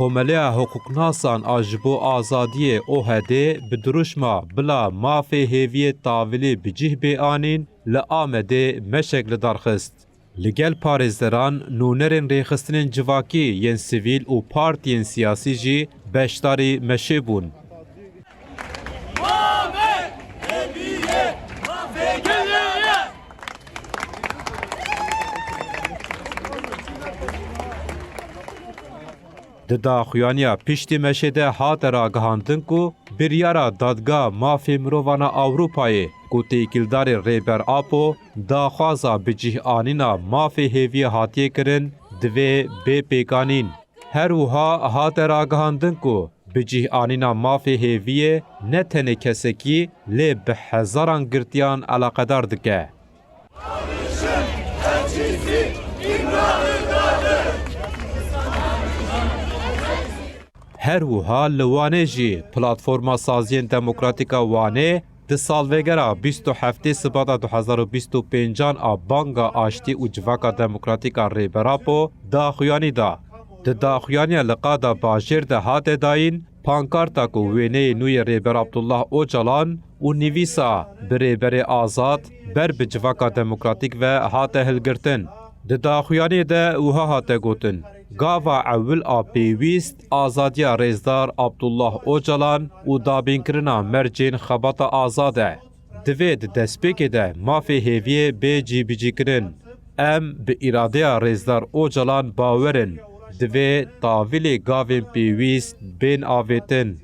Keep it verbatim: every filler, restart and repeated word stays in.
Komeleya Hiqûqnasan a ji bo Azadiyê, O H D, bi dirûşma Bila mafê hêviyê tavilî bi cih bê anîn li Amedê meşek li dar xist. Li gel parêzeran, nûnerên rêxistinên civakî yên sivîl û partiyên siyasî jî beşdarî meşê bûn. Di daxuyaniya piştî meşê de hate ragihandin ku biryara Dadga Mafê Mirovan a Ewropayê ku têkildarê Rêber Apo daxwaza bi cih anîna mafê hêviyê hatiye kirin, divê bê pêkanîn. Her wiha hate ragihandin ku bi cih anîna mafê hêviyê ne tenê kesekî, lê bi hezaran girtiyan eleqedar dike. Her wiha li Wanê jî Platforma Saziyên Demokratîk a Wanê di salvegera bîst û heftê Sibata du hezar û bîst û pêncan a Banga Aştî û Civaka Demokratîk a Rêber Apo daxuyanî da. Di daxuyaniya li qada bajêr de hate dayîn, pankarta ku wêneyê nû yê Rêber Abdullah Ocalan û nivîsa bi Rêberê Azad ber bi Civaka Demokratîk ve hate hilgirtin. Di daxuyaniyê de wiha hate gotin, gava ewil a pêwîst azadiya Rêzdar Abdullah Ocalan û dabînkirina mercên xebata azad e. Divê di destpêkê de mafê hêviyê bê cîbicîkirin. Em bi îradeya Rêzdar Ocalan bawer in. Divê tavilê gavên pêwîst bên avêtin.